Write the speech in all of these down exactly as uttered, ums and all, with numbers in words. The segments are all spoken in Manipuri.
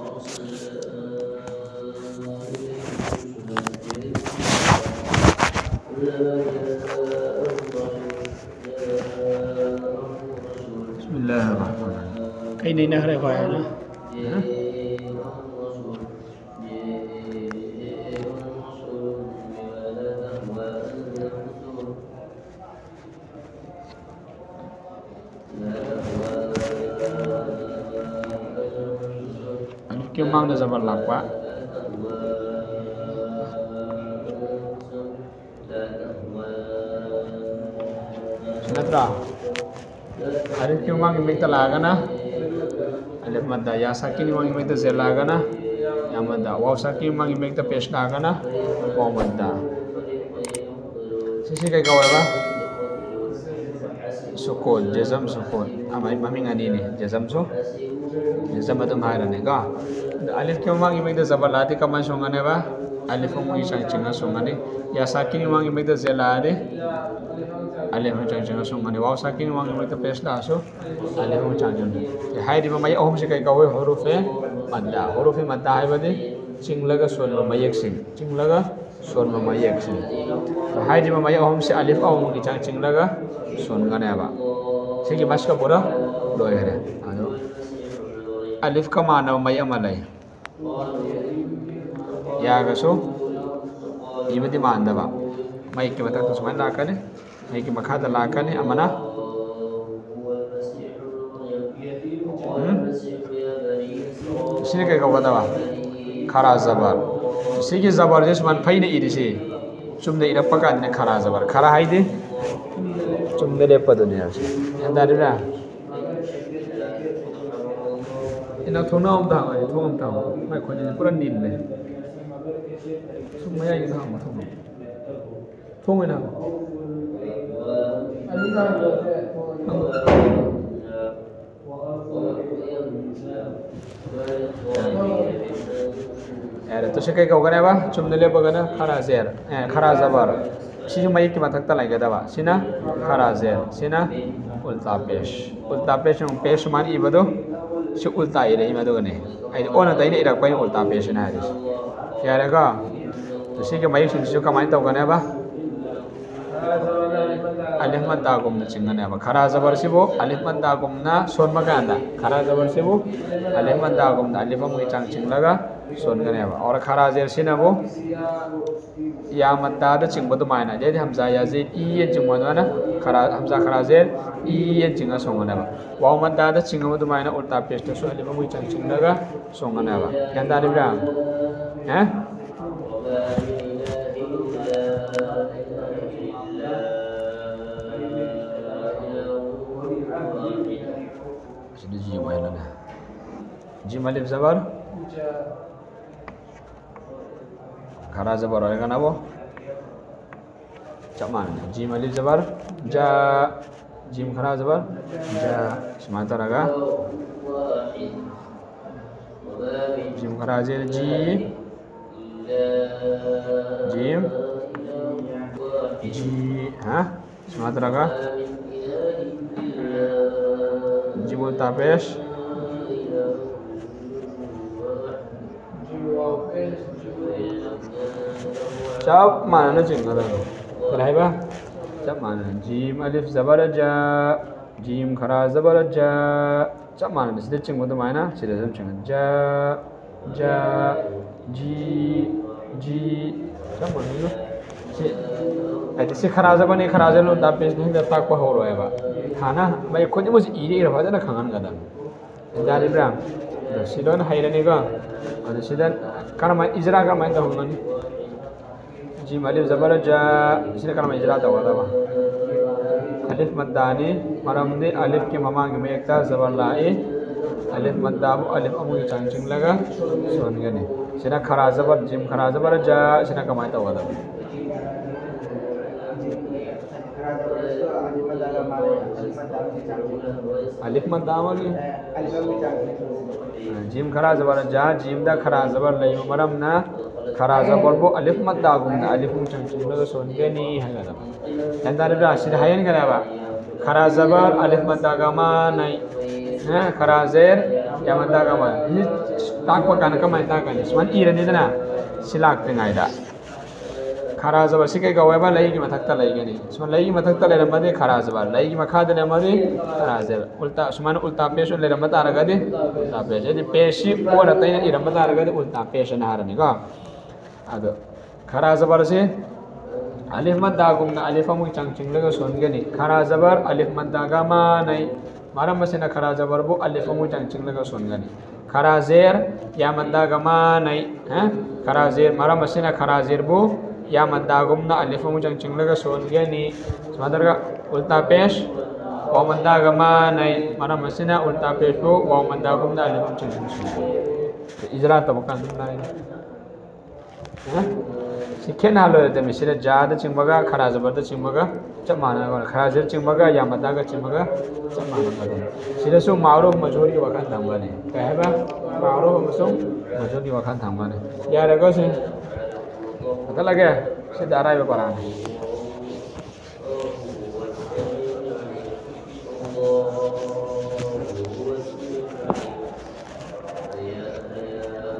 بسم الله الرحمن الرحيم. ꯀꯩ ꯅꯩꯅꯈ꯭ꯔꯦ ꯈ꯭ꯋꯥꯏ ꯍꯥꯟꯅ؟ ꯍꯥ? ꯑꯗꯨꯒꯤ ꯃꯃꯥꯡꯗ ꯖꯕꯔ ꯂꯥꯛꯄ꯫ ꯅꯠꯇ꯭ꯔꯥ? ꯑꯂꯤꯐꯀꯤ ꯃꯃꯥꯡꯒꯤ ꯃꯌꯦꯛꯇ ꯂꯥꯛꯑꯒꯅ ꯑꯂꯤꯐ ꯃꯗ, ꯌꯥ ꯁꯥꯀꯤꯟꯒꯤ ꯃꯃꯥꯡꯒꯤ ꯃꯌꯦꯛꯇ ꯖꯦ ꯂꯥꯛꯑꯒꯅ ꯌꯥ ꯃꯗ, ꯋꯥꯎ ꯁꯥꯀꯤꯟꯒꯤ ꯃꯃꯥꯡꯒꯤ ꯃꯌꯦꯛꯇ ꯄꯦꯁ ꯂꯥꯛꯑꯒꯅ ꯋꯥꯎ ꯃꯗ꯫ ꯁꯤꯁꯤ ꯀꯩ ꯀꯧꯋꯦꯕ? ꯁꯨꯀꯨꯟ, ꯖꯦꯖꯝ ꯁꯨꯀꯨꯟ꯫ ꯑꯃ-, ꯃꯃꯤꯡ ꯑꯅꯤꯅꯤ, ꯖꯦꯖꯝꯁꯨ, ꯖꯦꯖꯝ ꯑꯗꯨꯝ ꯍꯥꯏꯔꯅꯤꯀꯣ꯫ ꯑꯗꯣ ꯑꯂꯤꯐꯀꯤ ꯃꯃꯥꯡꯒꯤ ꯃꯌꯦꯛꯇ ꯖꯕꯔ ꯂꯥꯛꯑꯗꯤ ꯀꯃꯥꯏꯅ ꯁꯨꯡꯒꯅꯦꯕ? ꯑꯂꯤꯐ ꯑꯃꯨꯛ ꯏꯆꯪ ꯆꯤꯡꯅ ꯁꯨꯡꯒꯅꯤ꯫ ꯌꯥ ꯁꯥꯀꯤꯟꯒꯤ ꯃꯃꯥꯡꯒꯤ ꯃꯌꯦꯛꯇ ꯖꯦ ꯂꯥꯛꯑꯗꯤ ꯑꯂꯤꯐ ꯑꯃꯨꯛ ꯏꯆꯪ ꯆꯤꯡꯅ ꯁꯨꯡꯒꯅꯤ꯫ ꯋꯥꯎ ꯁꯥꯀꯤꯟꯒꯤ ꯃꯃꯥꯡꯒꯤ ꯃꯌꯦꯛꯇ ꯄꯦꯁ ꯂꯥꯛꯑꯁꯨ ꯑꯂꯤꯐ ꯑꯃꯨꯛ ꯏꯆꯪ ꯆꯤꯡꯅꯤ꯫ ꯍꯥꯏꯔꯤꯕ ꯃꯌꯦꯛ ꯑꯍꯨꯝꯁꯤ ꯀꯩ ꯀꯧꯏ? ꯍꯨꯔꯨꯐꯦ ꯃꯗ꯫ ꯍꯨꯔꯨꯐꯦ ꯃꯗ ꯍꯥꯏꯕꯗꯤ ꯆꯤꯡꯂꯒ ꯁꯣꯟꯕ ꯃꯌꯦꯛꯁꯤꯡ꯫ ꯆꯤꯡꯂꯒ ꯁꯣꯟꯕ ꯃꯌꯦꯛꯁꯤꯡ꯫ ꯍꯥꯏꯔꯤꯕ ꯃꯌꯦꯛ ꯑꯍꯨꯝꯁꯤ ꯑꯂꯤꯐ ꯑꯍꯨꯝꯒꯤ ꯆꯥꯡ ꯆꯤꯡꯂꯒ ꯁꯣꯟꯒꯅꯦꯕ꯫ ꯁꯤꯒꯤ ꯃꯁꯤꯒ ꯄꯨꯔꯥ ꯂꯣꯏꯈꯔꯦ꯫ ꯑꯗꯣ ꯑꯂꯤꯐꯀ ꯃꯥꯟꯅꯕ ꯃꯌꯦꯛ ꯑꯃ ꯂꯩ꯫ ꯌꯥꯒꯁꯨ ꯏꯕꯗꯤ ꯃꯥꯟꯗꯕ꯫ ꯃꯌꯦꯛꯀꯤ ꯃꯊꯛꯇ ꯁꯨꯃꯥꯏꯅ ꯂꯥꯛꯀꯅꯤ꯫ ꯃꯌꯦꯛꯀꯤ ꯃꯈꯥꯗ ꯂꯥꯛꯀꯅꯤ꯫ ꯑꯃꯅ ꯎꯝ? ꯁꯤꯅ ꯀꯩ ꯀꯧꯒꯗꯕ? ꯈꯔꯥ ꯖꯕꯔ꯫ ꯁꯤꯒꯤ ꯖꯕꯔꯁꯦ ꯁꯨꯃꯥꯏꯅ ꯐꯩꯅ ꯏꯔꯤꯁꯤ꯫ ꯆꯨꯝꯅ ꯏꯔꯛꯄ ꯀꯥꯟꯗꯅ ꯈꯔꯥ ꯖꯕꯔ꯫ ꯈꯔꯥ ꯍꯥꯏꯗꯤ ꯆꯨꯝꯅ ꯂꯦꯞꯄꯗꯨꯅꯦ ꯍꯥꯏꯕꯁꯦ꯫ ꯒ꯭ꯌꯥꯟ ꯇꯥꯔꯤꯕ꯭ꯔꯥ? ꯏꯅꯥꯎ ꯊꯣꯡꯅꯥꯎ ꯑꯝꯇ ꯍꯥꯡꯉꯣ, ꯊꯣꯡ ꯑꯝꯇ ꯍꯥꯡꯉꯣ꯫ ꯃꯥꯏ ꯈꯣꯟꯖꯦꯜꯁꯦ ꯄꯨꯔꯥ ꯅꯤꯜꯂꯦ꯫ ꯁꯨꯝ ꯃꯌꯥꯏꯒꯤꯗ ꯍꯥꯡꯉꯣ ꯊꯣꯡ꯫ ꯊꯣꯡ ꯑꯣꯏꯅ ꯍꯥꯡꯉꯣ꯫ ꯌꯥꯔꯦ, ꯇꯨ ꯁꯤ ꯀꯩ ꯀꯧꯒꯅꯦꯕ? ꯆꯨꯝꯅ ꯂꯦꯞꯄꯒꯅ ꯈꯔꯥ ꯖꯦꯔ, ꯑꯦ, ꯈꯔꯥ ꯖꯕꯔ꯫ ꯁꯤꯁꯨ ꯃꯌꯦꯛꯀꯤ ꯃꯊꯛꯇ ꯂꯩꯒꯗꯕ꯫ ꯁꯤꯅ ꯈꯔꯥ ꯖꯦꯔ, ꯁꯤꯅ ꯎꯜꯇꯥ ꯄꯦꯁ꯫ ꯎꯜꯇꯥ ꯄꯦꯁ, ꯄꯦꯁ ꯁꯨꯃꯥꯏꯅ ꯏꯕꯗꯣ, ꯁꯤ ꯎꯜꯇꯥ ꯏꯔꯛꯏ ꯃꯗꯨꯒꯅꯦ꯫ ꯍꯥꯏꯗꯤ ꯑꯣꯟꯅ ꯇꯩꯅ ꯏꯔꯛꯄꯩꯅ ꯎꯜꯇꯥ ꯄꯦꯁꯅ ꯍꯥꯏꯔꯤꯁꯦ꯫ ꯌꯥꯔꯦꯀꯣ? ꯑꯗꯣ ꯁꯤꯒꯤ ꯃꯌꯦꯛꯁꯤꯡꯁꯤꯁꯨ ꯀꯃꯥꯏꯅ ꯇꯧꯒꯅꯦꯕ? ꯑꯂꯤꯐ ꯃꯗꯥꯒꯨꯝꯅ ꯆꯤꯡꯒꯅꯦꯕ꯫ ꯈꯔꯥ ꯖꯕꯔꯁꯤꯕꯨ ꯑꯂꯤꯐ ꯃꯗꯥꯒꯨꯝꯅ ꯁꯣꯟꯕ ꯀꯥꯟꯗ, ꯈꯔꯥ ꯖꯕꯔꯁꯤꯕꯨ ꯑꯂꯤꯐ ꯃꯗꯥꯒꯨꯝꯅ ꯑꯂꯤꯐ ꯑꯃꯒꯤ ꯆꯥꯡ ꯆꯤꯡꯂꯒ ꯁꯣꯟꯒꯅꯦꯕ꯫ ꯑꯣꯔ ꯈꯔꯥ ꯖꯦꯔꯁꯤꯅꯕꯨ ꯌꯥ ꯃꯗꯥꯗ ꯆꯤꯡꯕ ꯑꯗꯨꯃꯥꯏꯅ, ꯌꯦꯗ ꯍꯝꯖꯥ ꯌꯥ ꯖꯦꯗ ꯏ ꯑꯅ ꯆꯤꯡꯕ ꯑꯗꯨꯃꯥꯏꯅ ꯈꯔꯥ, ꯍꯝꯖꯥ ꯈꯔꯥ ꯖꯦꯔ ꯏ ꯑꯅ ꯆꯤꯡꯉ ꯁꯣꯟꯒꯅꯦꯕ꯫ ꯋꯥꯎ ꯃꯗꯥꯗ ꯆꯤꯡꯕ ꯑꯗꯨꯃꯥꯏꯅ ꯎꯜꯇꯥ ꯄꯦꯁꯇꯁꯨ ꯑꯂꯤꯐ ꯑꯃꯒꯤ ꯆꯥꯡ ꯆꯤꯡꯂꯒ ꯁꯣꯟꯒꯅꯦꯕ꯫ ꯒ꯭ꯌꯥꯟ ꯇꯥꯔꯤꯕ꯭ꯔꯥ? ꯍꯦ? ꯑꯁꯤꯗ ꯖꯤ ꯑꯃꯨꯛ ꯍꯦꯜꯂꯅꯤ꯫ ꯖꯤꯝ ꯑꯂꯤꯐ ꯖꯕꯔ꯫ ꯈꯔꯥ ꯖꯕꯔ ꯑꯣꯏꯔꯒꯅꯕꯨ ꯆꯞ ꯃꯥꯟꯅꯅ ꯖꯤꯝ ꯑꯂꯤꯐ ꯖꯕꯔ ꯖ, ꯖꯤꯝ ꯈꯔꯥ ꯖꯕꯔ ꯖ꯫ ꯁꯨꯃꯥꯏꯅ ꯇꯧꯔꯒ ꯖꯤꯝ ꯈꯔꯥ ꯖꯦꯔ ꯖꯤ, ꯖꯤꯝ ꯖꯤ꯫ ꯍꯥ? ꯁꯨꯃꯥꯏꯅ ꯇꯧꯔꯒ ꯖꯤꯝ ꯎꯜꯇꯥ ꯄꯦꯁ꯫ ꯆꯞ ꯃꯥꯟꯅꯅ ꯆꯤꯡꯒꯗꯕꯅꯤ꯫ ꯀꯔꯤ ꯍꯥꯏꯕ? ꯆꯞ ꯃꯥꯟꯅꯅ꯫ ꯖꯤꯝ ꯑꯂꯤꯐ ꯖꯕꯔ ꯖ, ꯖꯤꯝ ꯈꯔꯥ ꯖꯕꯔ ꯖ꯫ ꯆꯞ ꯃꯥꯟꯅꯅ ꯁꯤꯗ ꯆꯤꯡꯕ ꯑꯗꯨꯃꯥꯏꯅ ꯁꯤꯗꯁꯨ ꯑꯗꯨꯝ ꯆꯤꯡꯒꯅꯤ꯫ ꯖ, ꯖ, ꯖꯤ, ꯖꯤ꯫ ꯆꯞ ꯃꯥꯟꯅꯅ꯫ ꯁꯤ, ꯍꯥꯏꯗꯤ ꯁꯤ ꯈꯔꯥ ꯖꯕꯔꯅꯤ, ꯈꯔꯥ ꯖꯕꯔ ꯎꯜꯇꯥ ꯄꯦꯁꯅꯤ ꯍꯦꯛꯇ ꯇꯥꯛꯄ ꯍꯧꯔꯣꯏꯕ꯫ ꯍꯥꯟꯅ ꯃꯌꯦꯛ ꯈꯨꯗꯤꯡꯃꯛꯁꯤ ꯏꯔ ꯏꯔ ꯐꯖꯅ ꯈꯪꯍꯟꯒꯗꯕꯅꯤ꯫ ꯌꯥꯔꯤꯕ꯭ꯔꯥ? ꯑꯗꯣ ꯁꯤ ꯂꯣꯏꯅ ꯍꯩꯔꯅꯤꯀꯣ꯫ ꯑꯗꯣ ꯁꯤꯗ ꯀꯔꯝꯍꯥꯏꯅ ꯏꯖꯔꯥ ꯀꯔꯝꯍꯥꯏꯅ ꯇꯧꯍꯟꯒꯅꯤ? ꯖꯤꯝ ꯑꯂꯤꯐ ꯖꯕꯔ ꯖ꯫ ꯁꯤꯅ ꯀꯔꯝꯍꯥꯏꯅ ꯏꯖꯔꯥ ꯇꯧꯒꯗꯕ? ꯑꯂꯤꯐ ꯃꯗꯥꯅꯤ, ꯃꯔꯝꯗꯤ ꯑꯂꯤꯐꯀꯤ ꯃꯃꯥꯡꯒꯤ ꯃꯌꯦꯛꯇ ꯖꯕꯔ ꯂꯥꯛꯏ꯫ ꯑꯂꯤꯐ ꯃꯗꯥꯕꯨ ꯑꯂꯤꯐ ꯑꯃꯒꯤ ꯆꯥꯡ ꯆꯤꯡꯂꯒ ꯁꯣꯟꯒꯅꯤ꯫ ꯁꯤꯅ ꯈꯔꯥ ꯖꯕꯔ, ꯖꯤꯝ ꯈꯔꯥ ꯖꯕꯔ ꯖ꯫ ꯁꯤꯅ ꯀꯃꯥꯏꯅ ꯇꯧꯒꯗꯕ? ꯑꯂꯤꯐ ꯃꯗꯥ ꯑꯃꯒꯤ, ꯑ, ꯖꯤꯝ ꯈꯔꯥ ꯖꯕꯔ ꯖ, ꯖꯤꯝꯗ ꯈꯔꯥ ꯖꯕꯔ ꯂꯩꯕ ꯃꯔꯝꯅ ꯈꯔꯥ ꯖꯕꯔꯕꯨ ꯑꯂꯤꯐ ꯃꯗꯥꯒꯨꯝꯅ ꯑꯂꯤꯐ ꯑꯃ ꯆꯪꯁꯤꯜꯂꯒ ꯁꯣꯟꯒꯅꯤ ꯍꯥꯏꯒꯗꯕ꯫ ꯒ꯭ꯌꯥꯟ ꯇꯥꯔꯤꯕ꯭ꯔꯥ? ꯁꯤꯗ ꯍꯥꯏꯍꯟꯒꯅꯦꯕ꯫ ꯈꯔꯥ ꯖꯕꯔ ꯑꯂꯤꯐ ꯃꯗꯥꯒ ꯃꯥꯟꯅꯩ꯫ ꯍꯥ? ꯈꯔꯥ ꯖꯦꯔ ꯌꯥ ꯃꯗꯗꯥꯒ ꯃꯥ꯫ ꯁꯤ ꯇꯥꯛꯄ ꯀꯥꯟꯗ ꯀꯃꯥꯏꯅ ꯇꯥꯛꯀꯅꯤ? ꯁꯨꯃꯥꯏꯅ ꯏꯔꯅꯤꯗꯅ, ꯁꯤ ꯂꯥꯛꯇ꯭ꯔꯤꯉꯩꯗ꯫ ꯈꯔꯥ ꯖꯕꯔꯁꯤ ꯀꯩ ꯀꯧꯋꯦꯕ? ꯂꯩꯒꯤ ꯃꯊꯛꯇ ꯂꯩꯒꯅꯤ꯫ ꯁꯨꯃꯥꯏꯅ ꯂꯩꯒꯤ ꯃꯊꯛꯇ ꯂꯩꯔꯝꯃꯗꯤ ꯈꯔꯥ ꯖꯕꯔ, ꯂꯩꯒꯤ ꯃꯈꯥꯗ ꯂꯩꯔꯝꯃꯗꯤ ꯈꯔꯥ ꯖꯦꯔ꯫ ꯎꯜꯇꯥ, ꯁꯨꯃꯥꯏꯅ ꯎꯜꯇꯥ ꯄꯦꯁ ꯑꯣꯏꯅ ꯂꯩꯔꯝꯕ ꯇꯥꯔꯒꯗꯤ ꯎꯜꯇꯥ ꯄꯦꯁ꯫ ꯍꯥꯏꯗꯤ ꯄꯦꯁꯁꯤ ꯑꯣꯔ ꯑꯇꯩꯅ ꯏꯔꯝꯕ ꯇꯥꯔꯒꯗꯤ ꯎꯜꯇꯥ ꯄꯦꯁ ꯑꯅ ꯍꯥꯏꯔꯅꯤꯀꯣ꯫ ꯑꯗꯣ ꯈꯔꯥ ꯖꯕꯔꯁꯤ ꯑꯂꯤꯐ ꯃꯗꯗꯥꯒꯨꯝꯅ ꯑꯂꯤꯐ ꯑꯃꯨꯛ ꯆꯪꯁꯤꯜꯂꯒ ꯁꯣꯟꯒꯅꯤ꯫ ꯈꯔꯥ ꯖꯕꯔ ꯑꯂꯤꯐ ꯃꯗꯗꯥꯒ ꯃꯥꯟꯅꯩ꯫ ꯃꯔꯝ ꯑꯁꯤꯅ ꯈꯔꯥ ꯖꯕꯔꯕꯨ ꯑꯂꯤꯐ ꯑꯃꯨꯛ ꯆꯪꯁꯤꯜꯂꯒ ꯁꯣꯟꯒꯅꯤ꯫ ꯈꯔꯥ ꯖꯦꯔ ꯌꯥ ꯃꯗꯗꯥꯒ ꯃꯥꯟꯅꯩ꯫ ꯍꯥ? ꯈꯔꯥ ꯖꯦꯔ, ꯃꯔꯝ ꯑꯁꯤꯅ ꯈꯔꯥ ꯖꯦꯔꯕꯨ ꯌꯥ ꯃꯗꯗꯥꯒꯨꯝꯅ ꯑꯂꯤꯐ ꯑꯃꯨꯛ ꯆꯪꯁꯤꯜꯂꯒ ꯁꯣꯟꯒꯅꯤ꯫ ꯁꯨꯃꯥꯏꯅ ꯇꯧꯔꯒ ꯎꯜꯇꯥ ꯄꯦꯁ ꯋꯥꯎ ꯃꯗꯗꯥꯒ ꯃꯥꯟꯅꯩ꯫ ꯃꯔꯝ ꯑꯁꯤꯅ ꯎꯜꯇꯥ ꯄꯦꯁꯄꯨ ꯋꯥꯎ ꯃꯗꯗꯥꯒꯨꯝꯅ ꯑꯂꯤꯐ ꯑꯃꯨꯛ ꯆꯪꯁꯤꯜꯂꯒ ꯁꯣꯟꯒꯅꯤ꯫ ꯏꯖꯔꯥ ꯇꯧꯕ ꯀꯥꯟꯗ ꯑꯗꯨꯝ ꯂꯥꯏꯅꯤ꯫ ꯍꯥ? ꯁꯤ ꯈꯦꯠꯅꯍꯜꯂꯣꯏꯗꯕꯅꯤ꯫ ꯁꯤꯗ ꯖꯥꯗ ꯆꯤꯡꯕꯒ ꯈꯔꯥ ꯖꯕꯔꯗ ꯆꯤꯡꯕꯒ ꯆꯞ ꯃꯥꯟꯅꯕ, ꯈꯔꯥ ꯖꯦꯔ ꯆꯤꯡꯕꯒ ꯌꯥ ꯃꯗꯗꯥꯒ ꯆꯤꯡꯕꯒ ꯆꯞ ꯃꯥꯟꯅꯕ ꯑꯗꯨꯝ꯫ ꯁꯤꯗꯁꯨ ꯃꯥꯔꯨꯐ ꯃꯖꯍꯨꯔꯒꯤ ꯋꯥꯈꯜ ꯊꯝꯒꯅꯤ꯫ ꯀꯩ ꯍꯥꯏꯕ? ꯃꯥꯔꯨꯐ ꯑꯃꯁꯨꯡ ꯃꯖꯍꯨꯔꯒꯤ ꯋꯥꯈꯜ ꯊꯝꯒꯅꯤ꯫ ꯌꯥꯔꯦꯀꯣ ꯁꯤ? ꯀꯛꯊꯠꯂꯒꯦ꯫ ꯁꯤꯗ ꯑꯔꯥꯏꯕ ꯄꯔꯥꯅꯤ꯫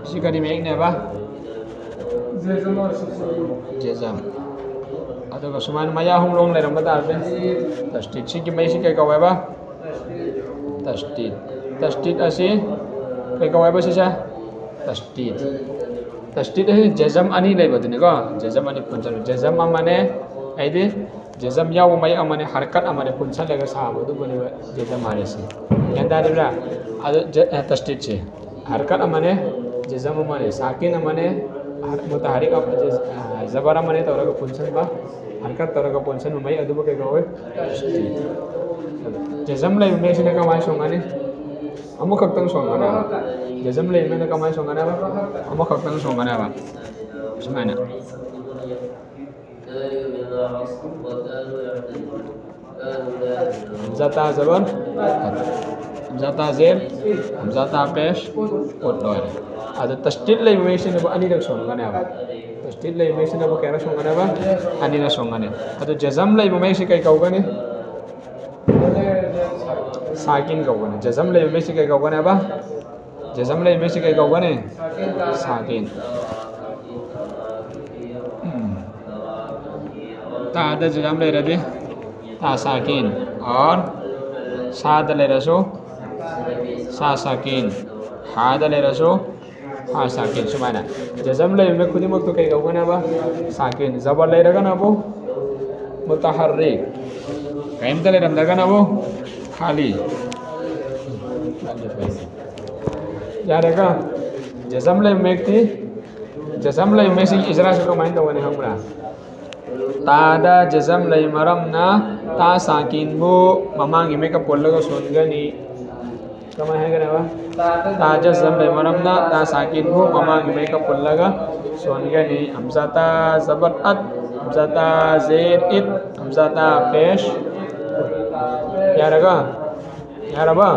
ꯁꯤ ꯀꯔꯤ ꯃꯌꯦꯛꯅꯦꯕ? ꯖꯦꯖꯝ꯫ ꯑꯗꯨꯒ ꯁꯨꯃꯥꯏꯅ ꯃꯌꯥ ꯍꯨꯝꯂꯣꯡ ꯂꯩꯔꯝꯕ ꯇꯥꯔꯗꯤ ꯇꯁꯇꯤꯠ꯫ ꯁꯤꯒꯤ ꯃꯌꯦꯛꯁꯤ ꯀꯩ ꯀꯧꯋꯦꯕ? ꯇꯁꯇꯤꯠ꯫ ꯇꯁꯇꯤꯠ ꯑꯁꯤ ꯀꯩ ꯀꯧꯋꯦꯕ ꯁꯤꯁꯦ? ꯇꯁꯇꯤꯠ꯫ ꯇꯁꯇꯤꯠ ꯑꯁꯤ ꯖꯦꯖꯝ ꯑꯅꯤ ꯂꯩꯕꯗꯨꯅꯤꯀꯣ꯫ ꯖꯦꯖꯝ ꯑꯅꯤ ꯄꯨꯟꯁꯤꯜꯂ꯫ ꯖꯦꯖꯝ ꯑꯃꯅꯦ, ꯍꯥꯏꯗꯤ ꯖꯦꯖꯝ ꯌꯥꯎꯕ ꯃꯌꯦꯛ ꯑꯃꯅꯦ, ꯍꯔꯀꯠ ꯑꯃꯅꯦ ꯄꯨꯟꯁꯤꯜꯂꯒ ꯁꯥꯕ ꯑꯗꯨꯕꯨꯅꯦꯕ ꯖꯦꯖꯝ ꯍꯥꯏꯔꯤꯁꯤ꯫ ꯒ꯭ꯌꯥꯟ ꯇꯥꯔꯤꯕ꯭ꯔꯥ? ꯑꯗꯨ ꯖ-, ꯑ, ꯇꯁꯇꯤꯠꯁꯤ ꯍꯔꯀꯠ ꯑꯃꯅꯦ, ꯖꯦꯖꯝ ꯑꯃꯅꯦ, ꯁꯥꯀꯤꯟ ꯑꯃꯅꯦ, ꯍꯔ-, ꯃꯨꯇꯍꯔꯤꯛ ꯑꯃ, ꯖ-, ꯑ, ꯖꯕꯔ ꯑꯃꯅꯦ ꯇꯧꯔꯒ ꯄꯨꯟꯁꯤꯟꯕ, ꯍꯔꯀꯠ ꯇꯧꯔꯒ ꯄꯨꯟꯁꯤꯟꯕ ꯃꯌꯦꯛ ꯑꯗꯨꯕꯨ ꯀꯩ ꯀꯧꯋꯤ? ꯇꯁꯇꯤꯠ꯫ ꯑꯗꯨ ꯖꯦꯖꯝ ꯂꯩꯕ ꯃꯌꯦꯛꯁꯤꯅ ꯀꯃꯥꯏꯅ ꯁꯣꯟꯒꯅꯤ? ꯑꯃꯈꯛꯇꯪ ꯁꯣꯟꯒꯅꯦꯕ꯫ ꯖꯦꯖꯝ ꯂꯩꯕꯅ ꯀꯃꯥꯏꯅ ꯁꯣꯟꯒꯅꯦꯕ? ꯑꯃꯈꯛꯇꯪ ꯁꯣꯟꯒꯅꯦꯕ꯫ ꯁꯨꯃꯥꯏꯅ꯫ ꯍꯝꯖꯥ ꯇꯥ ꯖꯕꯔ, ꯍꯝꯖꯥ ꯇꯥ ꯖꯦꯔ, ꯍꯝꯖꯥ ꯇꯥ ꯄꯦꯁ, ꯎꯠ ꯂꯣꯏꯔꯦ꯫ ꯑꯗ ꯇꯁꯇꯤꯠ ꯂꯩꯕ ꯃꯌꯦꯛꯁꯤꯅꯕꯨ ꯑꯅꯤꯔꯛ ꯁꯣꯟꯒꯅꯦꯕ꯫ ꯇꯁꯇꯤꯠ ꯂꯩꯕ ꯃꯌꯦꯛꯁꯤꯅꯕꯨ ꯀꯌꯥꯔꯛ ꯁꯣꯟꯒꯅꯦꯕ? ꯑꯅꯤꯔꯛ ꯁꯣꯟꯒꯅꯤ꯫ ꯑꯗꯨ ꯖꯦꯖꯝ ꯂꯩꯕ ꯃꯌꯦꯛꯁꯤ ꯀꯩ ꯀꯧꯒꯅꯤ? ꯁꯥꯀꯤꯟ ꯀꯧꯒꯅꯤ꯫ ꯖꯖꯝ ꯂꯩꯕ ꯃꯌꯦꯛꯁꯤ ꯀꯩ ꯀꯧꯒꯅꯤ ꯍꯥꯏꯕ? ꯖꯖꯝ ꯂꯩꯕ ꯃꯌꯦꯛꯁꯤ ꯀꯩ ꯀꯧꯒꯅꯤ? ꯁꯥꯀꯤꯟ꯫ ꯎꯝ꯫ ꯇꯥꯗ ꯖꯖꯝ ꯂꯩꯔꯗꯤ ꯇꯥ ꯁꯥꯀꯤꯟ꯫ ꯑꯣꯔ ꯁꯥꯗ ꯂꯩꯔꯁꯨ ꯁꯥ ꯁꯥꯀꯤꯟ꯫ ꯍꯥꯗ ꯂꯩꯔꯁꯨ ꯍꯥ ꯁꯥꯀꯤꯟ꯫ ꯁꯨꯃꯥꯏꯅ ꯖꯖꯝ ꯂꯩꯕ ꯃꯌꯦꯛ ꯈꯨꯗꯤꯡꯃꯛꯇꯨ ꯀꯩ ꯀꯧꯒꯅꯤ ꯍꯥꯏꯕ? ꯁꯥꯀꯤꯟ꯫ ꯖꯕꯔ ꯂꯩꯔꯒꯅꯕꯨ ꯃꯨꯇꯍꯔꯔꯤꯛ꯫ ꯀꯔꯤꯝꯇ ꯂꯩꯔꯝꯗ꯭ꯔꯒꯅꯕꯨ ꯈꯥꯂꯤ꯫ ꯌꯥꯔꯦꯀꯣ? ꯖꯖꯝ ꯂꯩꯕ ꯃꯌꯦꯛꯇꯤ, ꯖꯖꯝ ꯂꯩꯕ ꯃꯌꯦꯛꯁꯤꯒꯤ ꯏꯖꯔꯥꯁꯨ ꯀꯃꯥꯏꯅ ꯇꯧꯒꯅꯤ ꯈꯪꯕ꯭ꯔꯥ? ꯇꯥꯗ ꯖꯖꯝ ꯂꯩ ꯃꯔꯝꯅ ꯇꯥ ꯁꯥꯀꯤꯟꯕꯨ ꯃꯃꯥꯡꯒꯤ ꯃꯌꯦꯛꯀ ꯄꯨꯜꯂꯒ ꯁꯣꯟꯒꯅꯤ꯫ ꯀꯃꯥꯏꯅ ꯍꯥꯏꯒꯅꯤ ꯍꯥꯏꯕ? ꯇꯥ ꯖꯖꯝ ꯂꯩ ꯃꯔꯝꯅ ꯇꯥ ꯁꯥꯀꯤꯟꯕꯨ ꯃꯃꯥꯡꯒꯤ ꯃꯌꯦꯛꯀ ꯄꯨꯜꯂꯒ ꯁꯣꯟꯒꯅꯤ꯫ ꯍꯝꯖꯥ ꯇꯥ ꯖꯕꯔ ꯑꯠ, ꯍꯝꯖꯥ ꯇꯥ ꯖꯦꯔ ꯏꯠ, ꯍꯝꯖꯥ ꯇꯥ ꯄꯦꯁ꯫ ꯌꯥꯔꯒ? ꯌꯥꯔꯕ?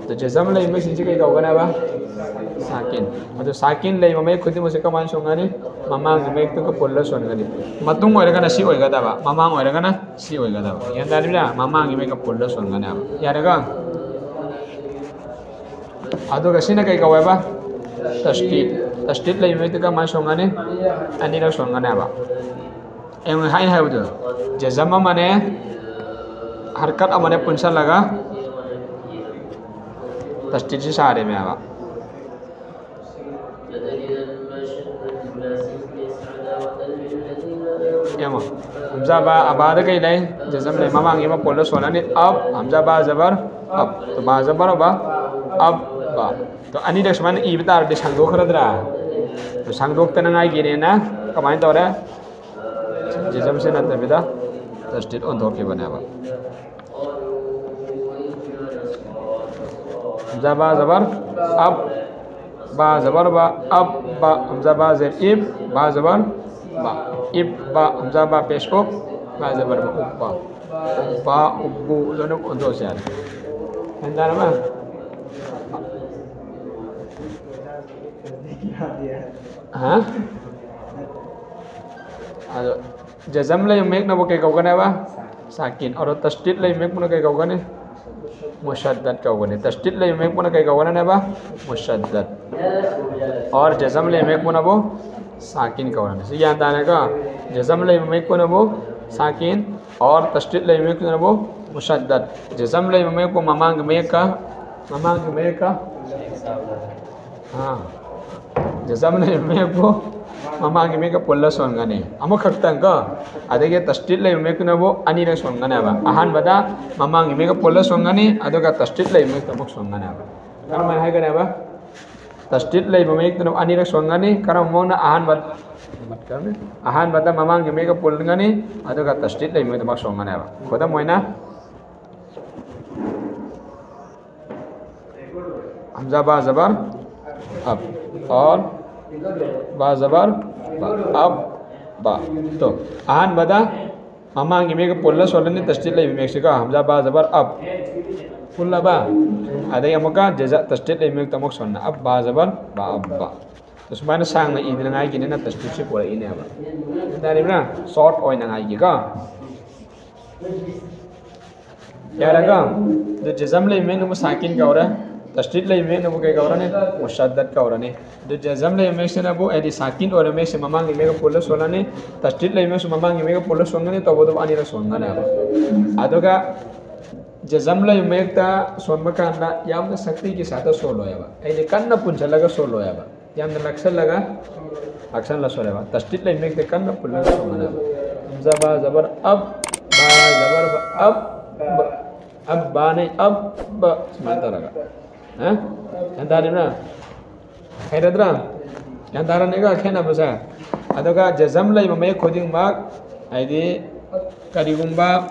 ꯑꯗꯨ ꯖꯖꯝ ꯂꯩꯕ ꯃꯌꯦꯛꯁꯤꯡꯁꯤ ꯀꯩ ꯀꯧꯒꯅꯤ ꯍꯥꯏꯕ? ꯁꯥꯀꯤꯟ꯫ ꯑꯗꯨ ꯁꯥꯀꯤꯟ ꯂꯩꯕ ꯃꯌꯦꯛ ꯈꯨꯗꯤꯡꯃꯛꯁꯦ ꯀꯃꯥꯏꯅ ꯁꯣꯟꯒꯅꯤ? ꯃꯃꯥꯡꯒꯤ ꯃꯌꯦꯛꯇꯨꯒ ꯄꯨꯜꯂ ꯁꯣꯟꯒꯅꯤ꯫ ꯃꯇꯨꯡ ꯑꯣꯏꯔꯒꯅ ꯁꯤ ꯑꯣꯏꯒꯗꯕ, ꯃꯃꯥꯡ ꯑꯣꯏꯔꯒꯅ ꯁꯤ ꯑꯣꯏꯒꯗꯕ꯫ ꯒ꯭ꯌꯥꯟ ꯇꯥꯔꯤꯕ꯭ꯔꯥ? ꯃꯃꯥꯡꯒꯤ ꯃꯌꯦꯛꯀ ꯄꯨꯜꯂ ꯁꯣꯟꯒꯅꯤ ꯍꯥꯏꯕ꯫ ꯌꯥꯔꯦꯀꯣ? ꯑꯗꯨꯒ ꯁꯤꯅ ꯀꯩ ꯀꯧꯋꯦꯕ? ꯇꯁꯇꯤꯠ꯫ ꯇꯁꯇꯤꯠ ꯂꯩꯕ ꯃꯌꯦꯛꯇꯨ ꯀꯃꯥꯏꯅ ꯁꯣꯟꯒꯅꯤ? ꯑꯅꯤꯔꯛ ꯁꯣꯟꯒꯅꯤ ꯍꯥꯏꯕ꯫ ꯑꯩꯅ ꯍꯥꯏꯅ ꯍꯥꯏꯕꯗꯣ, ꯖꯖꯝ ꯑꯃꯅꯦ ꯍꯔꯀꯠ ꯑꯃꯅꯦ ꯄꯨꯟꯁꯜꯂꯒ ꯇꯁꯇꯤꯠꯁꯤ ꯁꯥꯔꯦꯃꯦꯕ꯫ ꯌꯦꯡꯉꯣ, ꯍꯝꯖꯥ ꯕꯥ ꯑꯕꯥꯗ ꯀꯩ ꯂꯩ? ꯖꯖꯝ ꯂꯩ꯫ ꯃꯃꯥꯡꯒꯤ ꯑꯃ ꯄꯣꯜꯂ ꯁꯣꯜꯂꯅꯤ꯫ ꯑꯞ, ꯍꯝꯖꯥ ꯕꯥ ꯖꯕꯔ ꯑꯞ꯫ ꯇꯣ ꯕꯥ ꯖꯕꯔ ꯕꯥ, ꯑꯞ ꯕꯥ꯫ ꯇꯣ ꯑꯅꯤꯔꯛ ꯁꯨꯃꯥꯏꯅ ꯏꯕ ꯇꯥꯔꯗꯤ ꯁꯥꯡꯗꯣꯛꯈ꯭ꯔꯗ꯭ꯔꯥ? ꯇꯣ ꯁꯥꯡꯗꯣꯛꯇꯅꯉꯥꯏꯒꯤꯅꯦꯅ ꯀꯃꯥꯏꯅ ꯇꯧꯔꯦ? ꯖꯖꯝꯁꯦ ꯅꯠꯇꯕꯤꯗ ꯇꯁꯇꯤꯠ ꯑꯣꯟꯊꯣꯛꯈꯤꯕꯅꯦꯕ꯫ ꯍꯝꯖꯥ ꯕꯥ ꯖꯕꯔ ꯑꯞ, ꯕꯥ ꯖꯕꯔ ꯕꯥ, ꯑꯞ ꯕꯥ, ꯍꯝꯖꯥ ꯕꯥ ꯖꯦꯔ ꯏꯞ, ꯕꯥ ꯖꯕꯔ ꯕꯥ, ꯏꯞ ꯕꯥ, ꯍꯝꯖꯥ ꯕꯥ ꯄꯦꯁ ꯎꯞ, ꯕꯥ ꯖꯕꯔ ꯕꯥ, ꯎꯞ ꯕꯥ, ꯎꯞ ꯕꯥ, ꯎꯞ ꯕꯨ, ꯂꯣꯏꯅ ꯑꯣꯟꯊꯣꯛꯑꯁꯦ ꯌꯥꯔꯦ꯫ ꯒ꯭ꯌꯥꯟ ꯇꯥꯔꯕ? ꯍꯥ? ꯑꯗꯣ ꯖꯖꯝ ꯂꯩꯕ ꯃꯌꯦꯛꯅꯕꯨ ꯀꯩ ꯀꯧꯒꯅꯦꯕ? ꯁꯥꯀꯤꯟ꯫ ꯑꯗꯣ ꯇꯁꯇꯤꯠ ꯂꯩꯕ ꯃꯌꯦꯛꯄꯨꯅ ꯀꯩ ꯀꯧꯒꯅꯤ? ꯃꯨꯁꯗꯗ ꯀꯧꯒꯅꯤ꯫ ꯇꯁꯗꯤꯗ ꯂꯩꯕ ꯃꯌꯦꯛꯄꯨꯅ ꯀꯩ ꯀꯧꯒꯅꯦꯕ? ꯃꯨꯁꯗꯗ꯫ ꯑꯣꯔ ꯖꯖꯝ ꯂꯩꯕ ꯃꯌꯦꯛꯄꯨꯅꯕꯨ ꯁꯥꯀꯤꯟ ꯀꯧꯔꯅꯤ꯫ ꯁꯤ ꯒ꯭ꯌꯥꯟ ꯇꯥꯔꯦꯀꯣ? ꯖꯖꯝ ꯂꯩꯕ ꯃꯌꯦꯛꯄꯨꯅꯕꯨ ꯁꯥꯀꯤꯟ, ꯑꯣꯔ ꯇꯁꯗꯤꯗ ꯂꯩꯕ ꯃꯌꯦꯛꯄꯨꯅꯕꯨ ꯃꯨꯁꯗꯗ꯫ ꯖꯖꯝ ꯂꯩꯕ ꯃꯌꯦꯛꯄꯨ ꯃꯃꯥꯡꯒꯤ ꯃꯌꯦꯛꯀ, ꯃꯃꯥꯡꯒꯤ ꯃꯌꯦꯛꯀ, ꯑꯥ, ꯖꯖꯝ ꯂꯩꯕ ꯃꯌꯦꯛꯄꯨ ꯃꯃꯥꯡꯒꯤ ꯃꯌꯦꯛꯀ ꯄꯨꯜꯂ ꯁꯣꯟꯒꯅꯤ, ꯑꯃꯈꯛꯇꯪ ꯀꯣ꯫ ꯑꯗꯒꯤ ꯇꯁꯗꯤꯗ ꯂꯩꯕ ꯃꯌꯦꯛꯇꯨꯅꯕꯨ ꯑꯅꯤꯔꯛ ꯁꯣꯟꯒꯅꯦꯕ꯫ ꯑꯍꯥꯟꯕꯗ ꯃꯃꯥꯡꯒꯤ ꯃꯌꯦꯛꯀ ꯄꯨꯜꯂ ꯁꯣꯟꯒꯅꯤ, ꯑꯗꯨꯒ ꯇꯁꯗꯤꯗ ꯂꯩꯕ ꯃꯌꯦꯛꯇ ꯑꯃꯨꯛ ꯁꯣꯟꯒꯅꯦꯕ꯫ ꯀꯔꯝꯍꯥꯏꯅ ꯍꯥꯏꯒꯅꯦꯕ? ꯇꯁꯗꯤꯗ ꯂꯩꯕ ꯃꯌꯦꯛꯇꯨꯅ ꯑꯅꯤꯔꯛ ꯁꯣꯟꯒꯅꯤ꯫ ꯀꯔꯝꯕ ꯃꯑꯣꯡꯅ? ꯑꯍꯥꯟꯕ, ꯑꯍꯥꯟꯕꯗ ꯃꯃꯥꯡꯒꯤ ꯃꯌꯦꯛꯀ ꯄꯨꯜꯂꯒꯅꯤ, ꯑꯗꯨꯒ ꯇꯁꯗꯤꯗ ꯂꯩꯕ ꯃꯌꯦꯛꯇꯃꯛ ꯁꯣꯟꯒꯅꯦꯕ꯫ ꯈꯨꯗꯝ ꯑꯣꯏꯅ, ꯍꯝꯖꯥ ꯕꯥ ꯖꯕꯔ ꯑꯞ, ꯑꯣꯔ ꯕꯥ ꯖꯕꯔ ꯕꯥ, ꯑꯞ ꯕꯥ꯫ ꯇꯣ, ꯑꯍꯥꯟꯕꯗ ꯃꯃꯥꯡꯒꯤ ꯃꯌꯦꯛꯀ ꯄꯨꯜꯂ ꯁꯣꯜꯂꯅꯤ, ꯇꯁꯗꯤꯗ ꯂꯩꯕ ꯃꯌꯦꯛꯁꯤꯒ, ꯍꯝꯖꯥ ꯕꯥ ꯖꯕꯔ ꯑꯞ, ꯄꯨꯜꯂꯕ? ꯑꯗꯩ ꯑꯃꯨꯛꯀ ꯖꯖ-, ꯇꯁꯗꯤꯗ ꯂꯩꯕ ꯃꯌꯦꯛꯇ ꯑꯃꯨꯛ ꯁꯣꯟꯅ, ꯑꯞ ꯕꯥ ꯖꯕꯔ ꯕꯥ, ꯑꯞ ꯕꯥ꯫ ꯁꯨꯃꯥꯏꯅ ꯁꯥꯡꯅ ꯏꯗꯅꯉꯥꯏꯒꯤꯅꯤꯅ ꯇꯁꯗꯤꯗꯁꯤ ꯄꯨꯔꯛꯏꯅꯦꯕ꯫ ꯒ꯭ꯌꯥꯟ ꯇꯥꯔꯤꯕ꯭ꯔꯥ? ꯁꯣꯔꯠ ꯑꯣꯏꯅꯉꯥꯏꯒꯤꯀꯣ꯫ ꯌꯥꯔꯦꯀꯣ? ꯑꯗꯨ ꯖꯖꯝ ꯂꯩꯕ ꯃꯌꯦꯛꯅꯕꯨ ꯁꯥꯀꯤꯟ ꯀꯧꯔꯦ, ꯇꯁꯗꯤꯗ ꯂꯩꯕ ꯃꯌꯦꯛꯅꯕꯨ ꯀꯩ ꯀꯧꯔꯅꯤ? ꯃꯨꯁꯗꯗ ꯀꯧꯔꯅꯤ꯫ ꯑꯗꯨ ꯖꯖꯝ ꯂꯩꯕ ꯃꯌꯦꯛꯁꯤꯅꯕꯨ, ꯍꯥꯏꯗꯤ ꯁꯥꯀꯤꯟ ꯑꯣꯏꯔꯕ ꯃꯌꯦꯛꯁꯦ ꯃꯃꯥꯡꯒꯤ ꯃꯌꯦꯛꯀ ꯄꯨꯜꯂ ꯁꯣꯜꯂꯅꯤ, ꯇꯁꯗꯤꯗ ꯂꯩꯕ ꯃꯌꯦꯛꯁꯨ ꯃꯃꯥꯡꯒꯤ ꯃꯌꯦꯛꯀ ꯄꯨꯜꯂ ꯁꯣꯟꯒꯅꯤ, ꯇꯧꯕꯗꯕꯨ ꯑꯅꯤꯔꯛ ꯁꯣꯟꯒꯅꯦꯕ꯫ ꯑꯗꯨꯒ ꯖꯖꯝ ꯂꯩꯕ ꯃꯌꯦꯛꯇ ꯁꯣꯟꯕ ꯀꯥꯟꯗ ꯌꯥꯝꯅ ꯁꯛꯇꯤꯒꯤ ꯁꯥꯠꯇ ꯁꯣꯜꯂꯣꯏꯕ, ꯍꯥꯏꯗꯤ ꯀꯟꯅ ꯄꯨꯟꯁꯤꯜꯂꯒ ꯁꯣꯜꯂꯣꯏꯕ, ꯌꯥꯝꯅ ꯅꯛꯁꯜꯂꯒ, ꯅꯛꯁꯜꯂ ꯁꯣꯜꯂꯦꯕ꯫ ꯇꯁꯗꯤꯗ ꯂꯩꯕ ꯃꯌꯦꯛꯇ ꯀꯟꯅ ꯄꯨꯜꯂꯒ ꯁꯣꯟꯒꯅꯦꯕ꯫ ꯍꯝꯖꯥ ꯕꯥ ꯖꯕꯔ ꯑꯞ, ꯕꯥ ꯖꯕꯔ ꯕꯥ, ꯑꯞ ꯕꯥ, ꯑꯞ ꯕꯥꯅꯦ, ꯑꯞ ꯕꯥ, ꯁꯨꯃꯥꯏꯅ ꯇꯧꯔꯒ꯫ ꯍꯥ? ꯒ꯭ꯌꯥꯟ ꯇꯥꯔꯤꯕ꯭ꯔꯥ? ꯍꯩꯔꯗ꯭ꯔꯥ? ꯒ꯭ꯌꯥꯟ ꯇꯥꯔꯅꯤꯀꯣ ꯈꯦꯠꯅꯕꯁꯦ? ꯑꯗꯨꯒ ꯖꯖꯝ ꯂꯩꯕ ꯃꯌꯦꯛ ꯈꯨꯗꯤꯡꯃꯛ, ꯍꯥꯏꯗꯤ ꯀꯔꯤꯒꯨꯝꯕ